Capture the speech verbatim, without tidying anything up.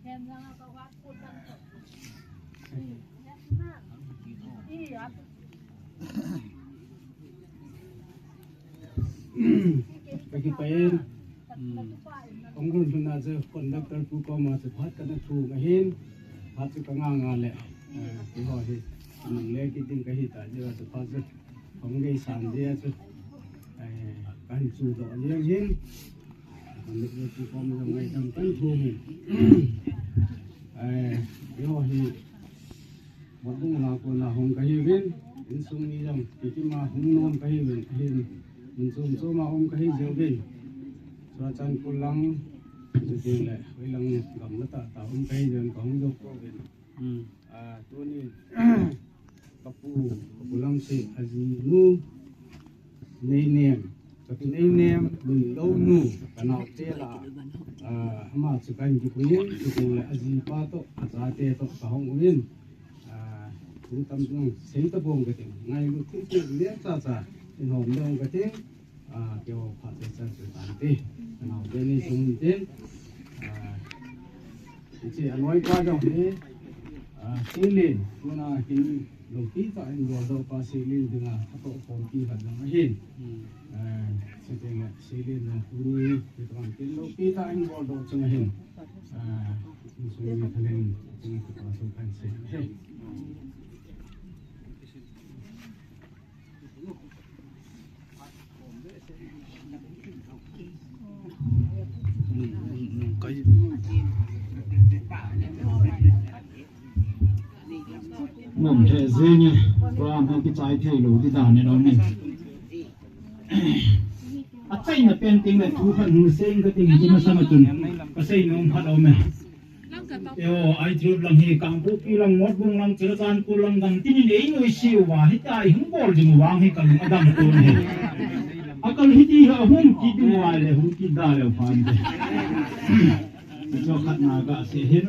Kaki pain. Kong lhun lhun a chu conductor pu koma chu phat kana thum ahin. Phat chu ka nga nga le. Eh, keiho hi. Nang le kiding kahi ta jeh a chu phat chu. Kong gei san jeh a chu. Eh, kan chu doh jeng hin. Conductor pu koma jong ngaidam kan thum hin. Eh, keiho hi. Motbung lang kona hung kahiuvin, insung mi jong, kikima hung nom kahiuvin, ahin, mun chom choma um kahi jeh uvin. Churachandpur lang, chuteng le, hoilang gamla tah tah um kahi jeh uvin, kahung jou pouvin. Hmm. Ah, tuni, kapu, kapu Lamse, ajinu, Neinem, kati Neinem, Lunlou nu, kanaote lah, ah, ama chu kahin kipui in, chuteng le ajipa toh, achate toh, kahung uvin, ah, thu tam jong, sei tapong kating, ngailut thei thei le cha cha, in hom dong kating, ah, keiho phat cha cha chu tante, kanaote ni sung tin, ah, Hiche a loipa jong hi, ah, Seilin, tuna hin loupi tah in bol doh pa Seilin dinga, atoh khompi khat jong ahin. Hmm. Ah, chuteng le Seilin jong tuni, hiche a hin loupi tah in bol doh chung ahin. Ah, insung mi thalheng, chunga kipa thu kahin sei ahi. Nom he jeng e, program ho kichai thei lou ti dan e, nom e. Achaina pen teng le thu khat hung sei inge kating, hiche masang a chun kasei nom khat aum e. Eo, I trip lang hi, Kangpokpi lang, Motbung lang, Churachandpur lang, gam tin in einoise uva, hitia ihung bol jing u vang hi kalung adang pon ahi. Akal hiti hi ahung kit ding uva le, hung kit da leu pha inte. Hichu khat na kasei hin.